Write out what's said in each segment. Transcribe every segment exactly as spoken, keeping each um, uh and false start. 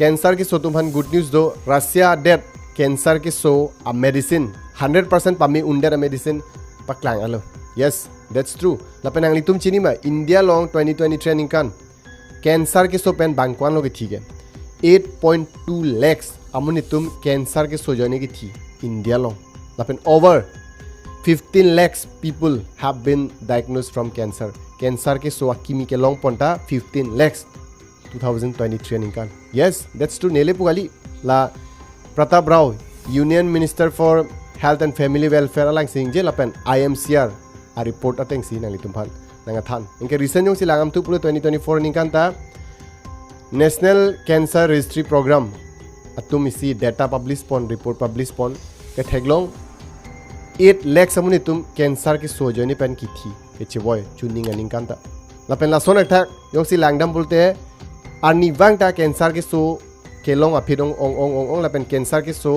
cancer keso atum aphan good news do, Russia adet cancer keso a medicine, hundred percent pame undet a medicine paklang alo. Yes, that's true. Lapen nanglitum chini ma, India along twenty twenty-three aningkan cancer keso pen bang ko-an lo kethi ke? Eight point two lakhs amonit atum cancer keso ajoine kethi India along. Lapen over fifteen lakhs people have been diagnosed from cancer. Cancer keso akimi kelong pon ta fifteen lakhs two thousand twenty-three aningkan. Yes, that's true. Neli pu kali, la Pratap Rao, Union Minister for Health and Family Welfare alang si ningje lapen I M C R a report ateng si nanglitum aphan nangkethan. Anke recent jongsi lang damthu pulo twenty twenty-four aningkan ta National Cancer Registry Program atum isi data publish pon, report publish pon, ketheklong eight lakhs amonit atum cancer keso ajoine pen kethi kechevoi chuning aningkan ta. Lapen lason athak jongsi lang dam pulote arnivang ta cancer keso kelong aphi ong ong ong ong ong, lapen cancer keso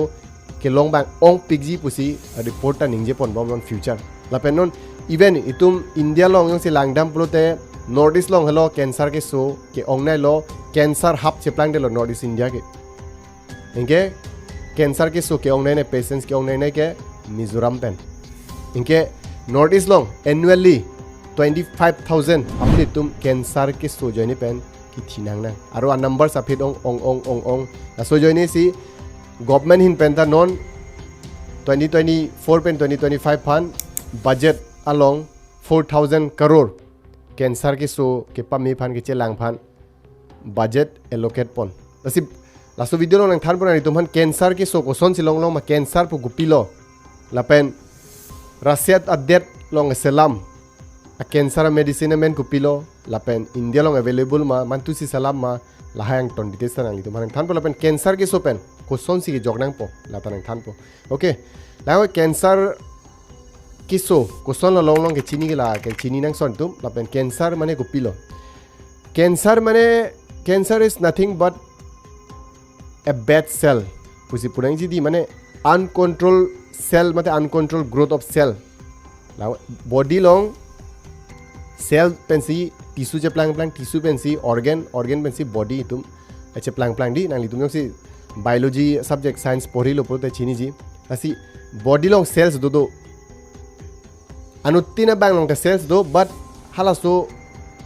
kelong bang ongpikji pusi report ta ningje pon bom non future. Lapen non even itum India along jongsi lang dam pulote North East along helo cancer keso ke-ong nai lo, cancer hub cheplangdetlo North East India ke. Anke cancer keso ke-ong nai nai, patients ke-ong nai nai ke Mizoram pen. Anke North East along annually twenty-five thousand amonit atum cancer keso ajoine pen kethi nang nang. Aro a numbers aphi ong ong ong ong ong. Laso ajoine si government ahin pen ta non twenty twenty-four pen twenty twenty-five aphan budget along four thousand crore cancer keso kepame aphan, kechelang aphan budget allocate pon. Lasi laso video along nangthan pon nanglitum aphan, cancer keso kosonsi longlong ma, cancer pu kopilo, lapen Russia adet along selam a cancer medicine amen kopilo, lapen India along available ma, mantu si selam ma, lahai angton details ta nanglitum aphan nangthan pon, lapen cancer keso pen kosonsi kejok nangpo, la ta nangthan pon. Okay, la cancer keso kosonlo longlong kechini ke, la kechini nang son atum, lapen cancer mane kopilo? Cancer mane, cancer is nothing but a bad cell pusi pu nangji di, mane uncontrolled cell mate uncontrolled growth of cell. La body along cell pensi tissue cheplangplang, tissue pensi organ, organ pensi body, itum cheplangplang di, nanglitum jongsi biology subject science porhilo pulote chiniji. Lasi body along cells dodo. Anuttin abang along ta cells do, but halaso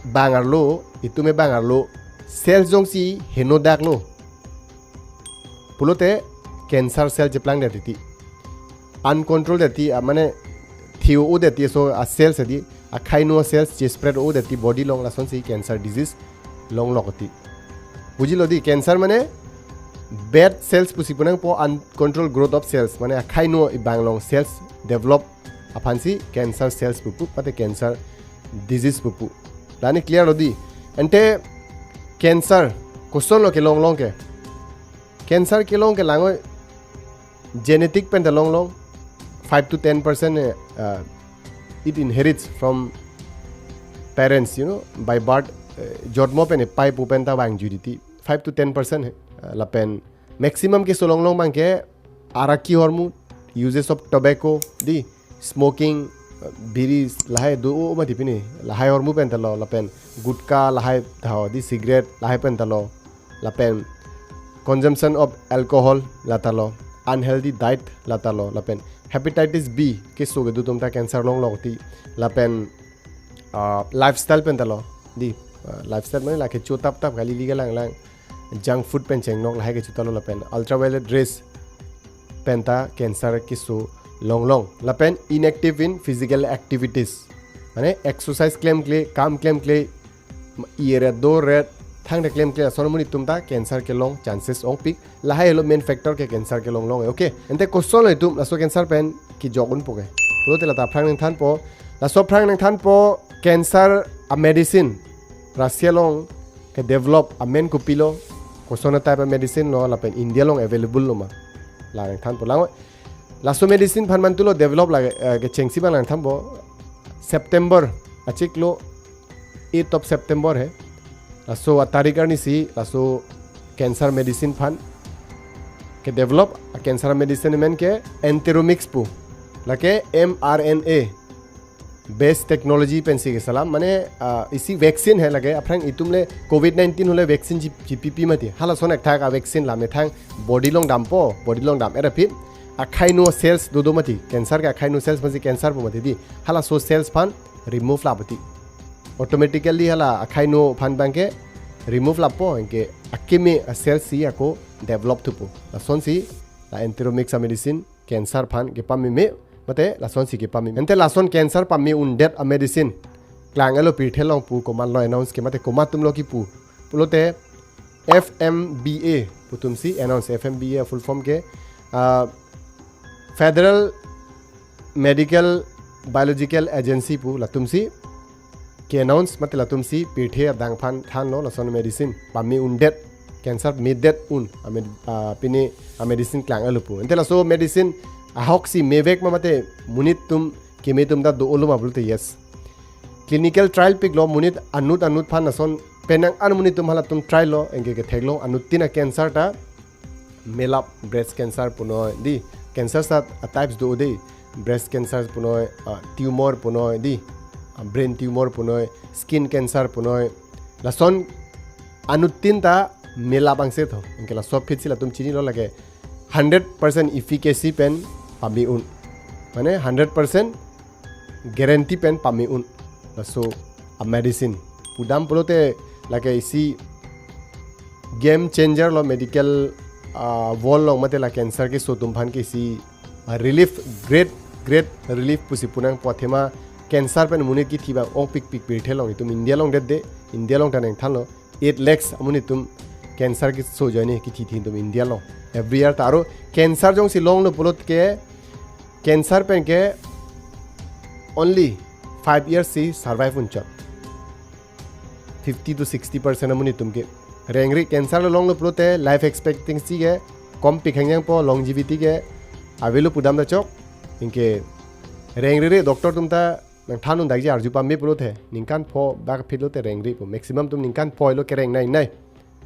abang arlo, itum abang arlo cells jongsi heno daklo pulote cancer cell cheplangdet titi. Uncontrolled det ti, ah, mane thi-o-o det ti, so a cells adi, akhai no cells che spread o-o det ti body along, lasonsi cancer disease longlok ti. Bujilo di, cancer mane bad cells pusi pu nangpo, uncontrolled growth of cells, mane akhai no abang along cells develop aphansi cancer cells pupu, mate cancer disease pupu. La ne clear lo di. Ante cancer kosonlo kelonglong ke? Cancer kelong ke langoi genetic pen ta longlong, five to ten percent, eh, uh, it inherits from parents, you know, by birth, eh, jotmo pen, eh, pai pu pen ta vangju titi, five to ten percent, eh, lapen maximum keso longlong abang ke araki ahormu, uses of tobacco, di smoking, eh, biri, lahai do-o mati pini, lahai ahormu pen ta lo, lapen gutka lahai tha-o, di cigarette lahai pen ta lo, lapen consumption of alcohol la ta lo, unhealthy diet la ta lo, lapen hepatitis B keso kedo atum ta cancer longlok ti, lapen, ah, lifestyle pen ta lo, di, ah, lifestyle mane la kecho tap tap kali, li kelang lang, junk food pen chengnok lahai kecho ta lo, lapen ultraviolet rays pen ta cancer keso longlong, lapen inactive in physical activities, mane exercise klemkle, kam klemkle, i-eret do-eret, thangta klemkle, lason amonit atum ta cancer kelong chances ongpik. Lahai lo main factor ke cancer kelonglong, okay? Ante kosonlo itum laso cancer pen kejok unpo ke pulote la ta aphrang nangthanpo. Laso aphrang nangthanpo, cancer a medicine Russia along ke develop amen kopilo, koson a type a medicine lo, lapen India along available lo ma, la nangthanpo. Langoi laso medicine aphan mantu lo develop la, eh, kechengsi abang nangthanpo. September achiklo, eighth of September he, laso atarik arni si laso cancer medicine aphan ke develop, a cancer medicine amen ke Enteromix pu, lake mRNA best technology pensi keselam, mane, ah, isi vaccine he lake, aphrang itum le covid nineteen hule vaccine ji, ji pipi mati. Halason ekthak a vaccine la methang body along dampo, body along dam-et aphi akhai no cells dodo mati. Cancer ke akhai no cells mati, cancer pu mati dei. Halaso cells aphan remove lap mati. Automatically hala akhai no aphan abangke remove lappo, anke akeme a cells si ako develop thupo. Lasonsi la Enteromics a medicine cancer aphan kepameme, mate lasonsi kepameme. Ante lason cancer pame undet a medicine klang-etlo pirthe along pu komatlo announce ke, mate komat atumlo kipu pulote F M B A pu atumsi announce. F M B A full form ke, ah, Federal Medical Biological Agency pu latumsi ke-announce, mate latumsi pirthe adang aphan thanlo lason medicine pame undet, cancer medet un a med-, ah, pine a medicine klang-etlo pu. Ante laso medicine ahoksi mevek ma mate monit atum keme atum ta do-olo ma pulote yes. Clinical trial piklo, monit anut anut aphan lason penang an monit atum halatum trial lo, anke ketheklo anuttin a cancer ta melap, breast cancer punoi dei, cancer sat a types do dei, breast cancer punoi, ah, tumor punoi dei, ah, brain tumor punoi, skin cancer punoi, lason anuttin ta melap angse tho. Anke laso aphi si latum chinilo lake hundred percent efficacy pen pame un, mane hundred percent guarantee pen pame un laso a medicine. Pudam pulote lake isi game changer lo medical, ah, world along, mate la cancer keso atum aphan ke isi, ah, relief, great, great relief pusi punangpo. Athema cancer pen monit kithi abang ongpikpik pirthe along, itum India along det dei, India along ta nangthanlo eight lakhs amonit atum cancer keso ajoine kithi thi itum India along every year ta. Aro cancer jongsi longlo pulote ke cancer pen ke only five years si survive unchot. Fifty to sixty percent amonit atum ke rengri, cancer lo longlo pulote life expectancy ke kompik hangyangpo, longevity ke avelo pudam ta chok. Anke rengrire, doctor atum ta nangthan un dakji, arju pame pulote ningkan pho bak phit lote rengri pu. Maximum atum ningkan pho lo kereng nei nei.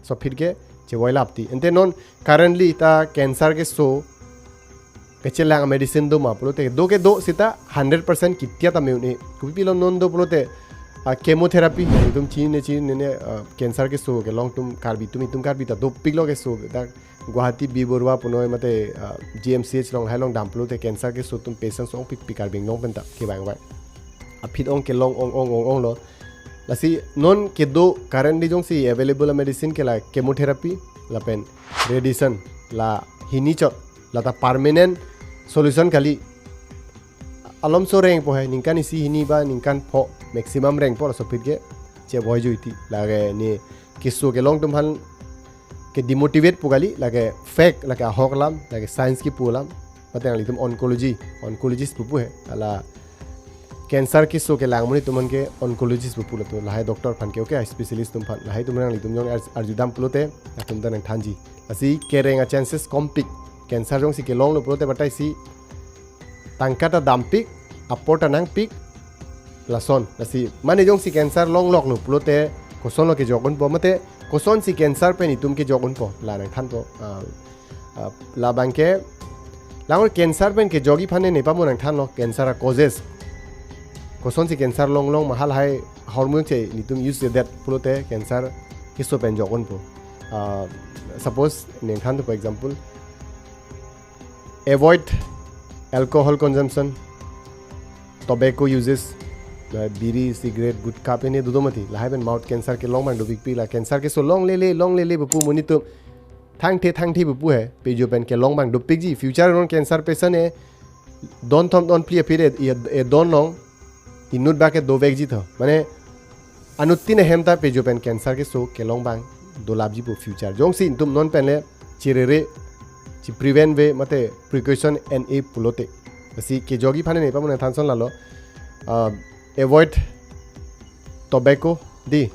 So aphi ke chevoi lap ti. Ante non currently ta cancer keso kachelang medicine do ma pulote do ke do seta hundred percent kitia ta me-un-e. Kopipilo non do pulote, ah, chemotherapy, itum chinine chinine, ah, cancer keso kelong atum Karbi atum, itum Karbi ta dopiklo keso ta Guwahati B Baruah punoi mate, ah, G M C H along lahai along dam pulote cancer keso atum patients ongpikpik Karbi Anglong pen ta kevang vang. Aphi ong kelong ong ong ong onglo. Lasi non kedo currently jongsi available a medicine ke la chemotherapy lapen radiation, la hini chot, la ta permanent solution kali. Alomso rengpo he, ningkan isi hini ba ningkan pho maximum rengpo, laso aphi ke chevoi jui ti. Lake ne keso kelong atum aphan ke demotivate pu kali, lake fake, lake ahok alam, lake science kipu alam. Mate nanglitum oncology, oncologist pupu he. Hala cancer keso kelang amonit atum aphan ke oncologist pupu latum, lahai doctor aphan ke, okay, specialist atum aphan. Lahai atum nanglitum jong ar-, arju dam pulote latum ta nangthanji. Lasi kereng a chances kompik. Cancer jongsi kelonglo pulote batai si tangka ta dampik, apor ta nangpik, lason. Lasi mane jongsi cancer longloklo pulote kosonlo kejok unpo, mate kosonsi cancer pen itum kejok unpo, la nangthanpo. Ah, ah, labang ke, langor cancer pen kejokji aphan ne pamo nangthanlo, cancer a causes. Kosonsi cancer longlong ma, halahai hormone che netum use-edet pulote cancer keso pen jok unpo. Ah, suppose nangthan, for example, avoid alcohol consumption, tobacco uses, uh, biri, cigarette, gutkha pen ne dodo mati. Lahai pen mouth cancer kelong abang dopikpik, la cancer keso longlele, longlele pupu amonit atum. Thangthe, thangthe pupu he, pejo pen kelong abang dopikji. Future non cancer patient e, don thom don phli aphi re, e, e don long, inut ba ke dovekji tho. Mane, anuttin ahem ta pejo pen cancer keso kelong abang dolapji pu future. Jongsi itum non pen le chirere, chi prevent ave, mate precaution en-e pulote. Lasi kejokji aphan ne pamo nangthan ason lalo. Ah, avoid tobacco, dei,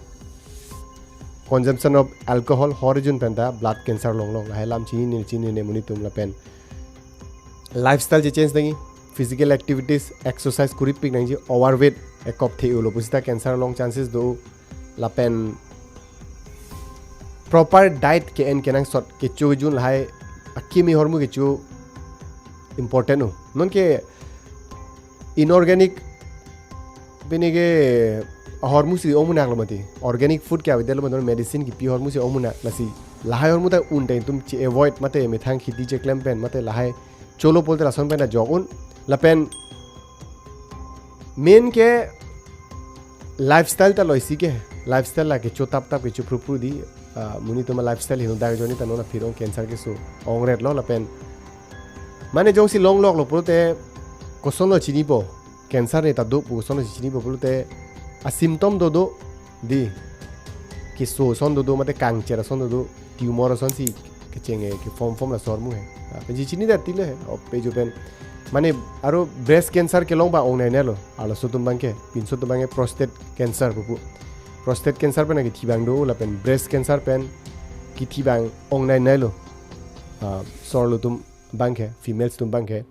consumption of alcohol, hor jun pen ta blood cancer longlong. Lahai alam chinine chinine amonit atum lapen lifestyle che change nangji, physical activities, exercise kuripik nangji, overweight ekop the-olo pusita cancer long chances do, lapen proper diet ke-en kenangsot, kecho kejun lahai akimi hormu kecho important o. Non ke inorganic Pini ke ahormu si ongmunak lo mati. Organic food ke avedetlo mati, medicine kipi ahormu si ongmunak, lasi lahai ahormu ta un ta itum che-avoid mate methang kheti cheklem pen mate lahai cholo pulote lason pen ta jok un. Lapen main ke lifestyle ta lo isi ke, lifestyle la kecho tap tap kecho phru phru di, ah, monit atum lifestyle heno dak joni ta non aphi ong cancer keso ongret lo lapen mane jongsi longlok lo pulote kosonlo chinipo, cancer ne ta do pu kosonlo chinipo pulote a symptom do do di, keso ason do do mate kangcher ason do do, tumor ason si kecheng ke form form laso ahormu he. Ah, pensi chinidet ti le he, ope jo pen. Mane aro breast cancer kelong ba ong nai nai lo, arloso atum abang ke, pinso atum abang ke prostate cancer pupu. Prostate cancer pen akithi abang do, lapen breast cancer pen kithi abang ong nai nai lo. Ah, so arlo atum abang ke, females atum abang ke.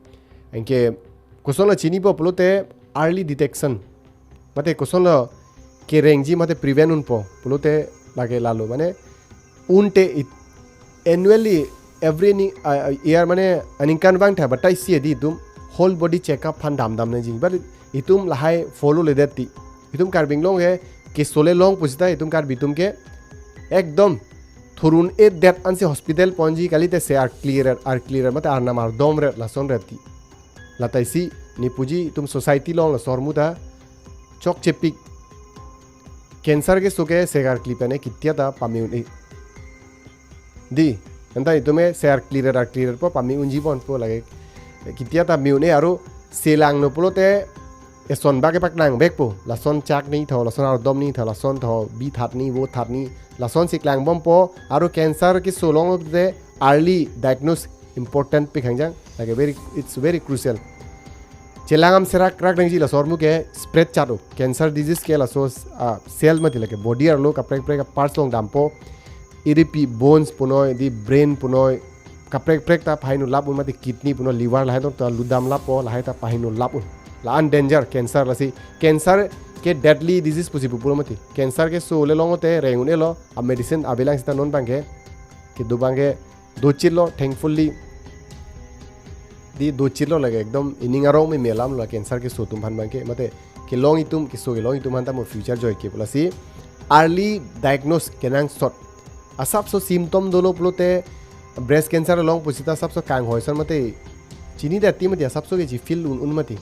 Anke kosonlo chinipo pulote early detection. Mate kosonlo kerengji mate prevent unpo pulote lake lalo mane un te it, annually every ni, uh, year mane aningkan vang tha batai si di itum whole body checkup aphan dam dam nangji. But itum lahai follow ledet ti. Itum Karbi Anglong ke keso le long pusita itum Karbi atum ke ekdom thurun-edet ansi hospital ponji kalite se ar clear, ar clear mate arnam ardom ret lason ret ti. Lata isi ne puji itum society along laso ahormu ta chokchepik. Cancer keso ke se ar clear pen e kitia ta pame un-e. Di, anta itum e se ar clear ar clear po pame unji ponpo lake. Kitia ta me un-e aro se langno pulote eson bak epak nang bek po. Lason chak ni tho, lason ardom ni tho, lason tho bi that ni, vo that ni. Lason si klangbompo, aro cancer keso longte early diagnose important pik hangjang. Like a very, it's very crucial. Chelang am serak rak nangji laso ahormu ke spread chado. Cancer disease ke laso, ah, cell mati lake body arlo kaprek prek parts along dampo. Iripi bones punoi, di brain punoi, kaprek prek ta pahingno lap un mate kidney punoi, liver lahai tong ta ludam lapo, lahai ta pahingno lap un. La-an danger cancer lasi. Cancer ke deadly disease pusi pupulo mati. Cancer keso le longote reng un-e lo, a medicine avelang sita non abang ke, kedo abang ke dochit lo, thankfully. Di dochit lo lake ekdom ining arong me melam lo cancer keso atum aphan abang ke, mate kelong itum, keso kelong itum aphan ta mo future joike pu lasi early diagnose kenangsot. Asapso symptom dolo pulote breast cancer along pusita asapso kanghoi ason mate chinidet ti mati, asapso ke chi feel un un mati.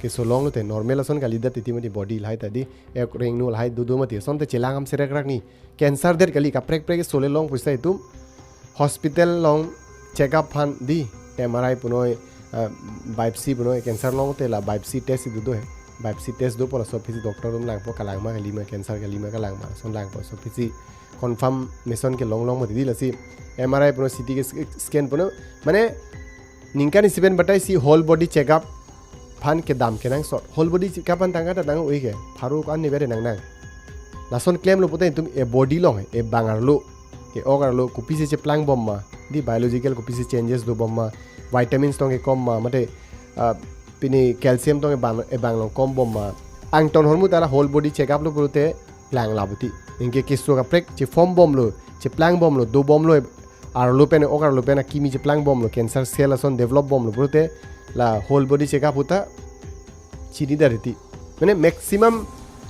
Keso longlote normal ason kalidet ti mati, body lahai ta di, ek rengno lahai do do mati. Asonte chelang am serak rak ni. Cancer det kali, kaprek prek keso le long pusita itum hospital along check up aphan di, M R I punoi, ah, biopsy punoi, cancer longte la biopsy test do do he. Biopsy test dopo laso aphi si doctor atum langpo kalang ma kali ma, cancer kali ma kalang ma, lason langpo, laso aphi si confirmation kelong long mati di lasi M R I punoi, C T ke sc-, scan punoi. Mane ningkan isi pen batai si whole body check up aphan kedam kenangsot. Whole body check up aphan tangka ta tang oi ke, pharo ko-an ni bere nang nang. Lason klemlo pulote itum e body along, e bang arlo, e ok arlo kopisi cheplang bom ma, di biological kopisi changes do bom ma, vitamins tong kekom ma, mate, ah, pini calcium tong e bang, e bang along kom bom ma. Angton ahormu ta la whole body check up lo pulote klang labuti. Anke keso kaprek che form bomlo, cheplang bomlo, do bomlo, arlo pen, ok arlo pen akimi cheplang bomlo, cancer cell ason develop bomlo pulote la whole body check up ahut ta chinidet ti. Mane maximum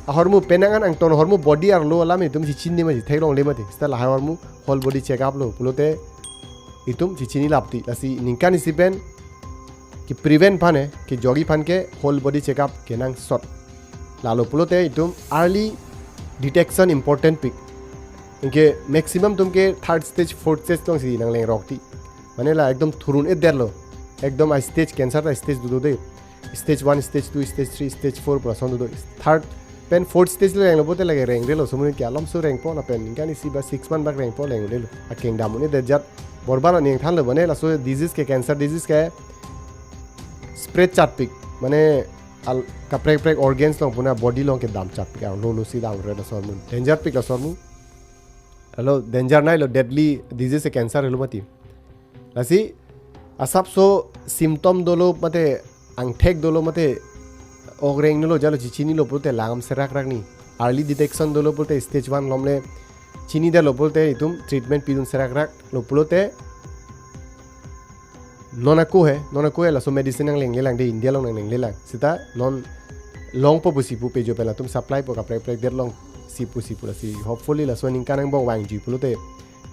ahormu penang an angton ahormu body arlo alam itum si chinine mati, theklongle mati. Sita lahai ahormu whole body check up lo pulote itum si chini lap ti. Lasi ningkan isi pen ke prevent aphan e, ke jogi aphan ke whole body check up kenangsot. Lalo pulote itum early detection important pik. Anke maximum atum ke third stage, fourth stage along si nang lengrok ti. Mane la ekdom thurun-edet lo. Ekdom a stage cancer ta stage do do de. Stage one, stage two, stage three, stage four pu lason do do. Third pen fourth stage le renglo pulote lake rengre lo, somun ke alomso rengpo lapen ningkan isi ba six month bak rengpo leng le lo. Akeng dam un-edet jat borbar aning than lo, mane laso disease ke, cancer disease ke spread chatpik. Mane al kaprek prek organs along puna body along kedam chatpik. Arlo lo si dam re laso ahormu. Danger pik laso ahormu. Alo danger nai lo, deadly disease e cancer lo mati. Lasi asapso symptom dolo mate angthek dolo mate ogreng nolo jalo chichinilo pulote lang am serak rak ni. Early detection dolo pulote stage one alom le chinidetlo pulote itum treatment pidun serak rak lo pulote non ako he, non ako he laso medicine nang lenglelang de, India along nang lenglelang. Sita non longpo pusi pu pejo pen latum supply po kaprek prek det long si pusi pu lasi hopefully laso aningkan angbong vangji pulote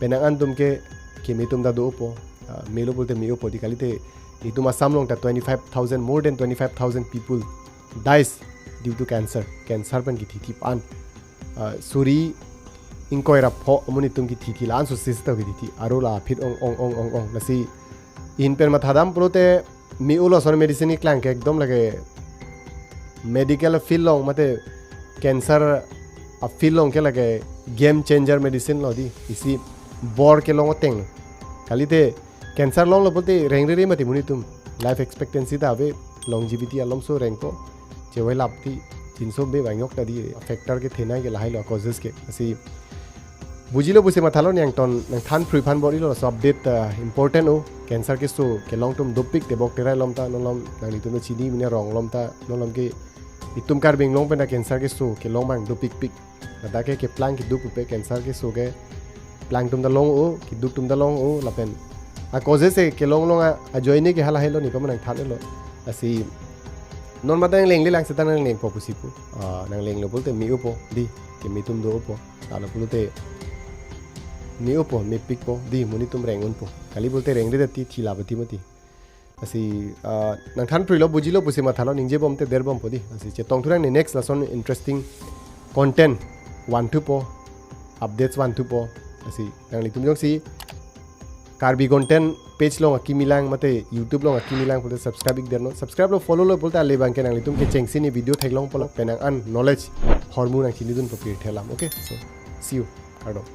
penang an atum ke keme atum ta dopo, ah, melo pulote me-opo di kalite itum Assam along ta twenty-five thousand, more than twenty-five thousand people dies due to cancer. Cancer pen kithi thip an, ah, suri ingkoi ra pho amonit atum kithi thi la-an so sista kithi thi aro la phit ong ong ong ong ong lasi in pen mathadam pulote me-o lason medicine keklang ke ekdom lake medical field along mate cancer a field along ke lake game changer medicine lo di, isi bor kelong ateng. Kalite cancer longlo pulote rengre mati monit atum life expectancy ta ave, longevity alom so rengpo, chevoi lap ti chinso be bang yok ta di factor kethenei ke lahai lo causes ke. Lasi bujilo pusi mathalo nangtum nangthan phrui aphan bor-ilo laso update, ah, important o. Cancer keso kelong atum dopik tebok terai alom ta non alom nanglitum chini mine rong alom ta non alom ke itum Karbi Anglong pen ta cancer keso kelong abang dopikpik. Ladak ke keplang keduk pupe cancer keso keplang atum ta long-o, keduk atum ta long-o lapen a causes se kelong long a, ajoine ke halahai lo ni ko nangthan lo. Lasi non matha nanglengle lang seta nanglengpo pusi pu. Ah, nanglenglo pulote me-opo di, keme atum dopo. Lalo pulote me-opo, mepikpo di, monit atum reng unpo. Kali pulote rengre det ti thi la bati mati. Lasi, ah, nangthan phruilo bujilo pusi mathalo, ningjebom te derbompo di. Lasi chetong thunang ne next lason interesting content vanthupo, updates vanthupo. Lasi nanglitum jongsi Karbi content page along akimi lang mate YouTube along akimi lang pulote subscribe ik dernon. Subscribe lo follow lo pulote ale abang ke nanglitum kechengsi ne video theklongpo lo penang an knowledge hormu nangchinidunpo pirthe alam. Okay, so see you. Kardom.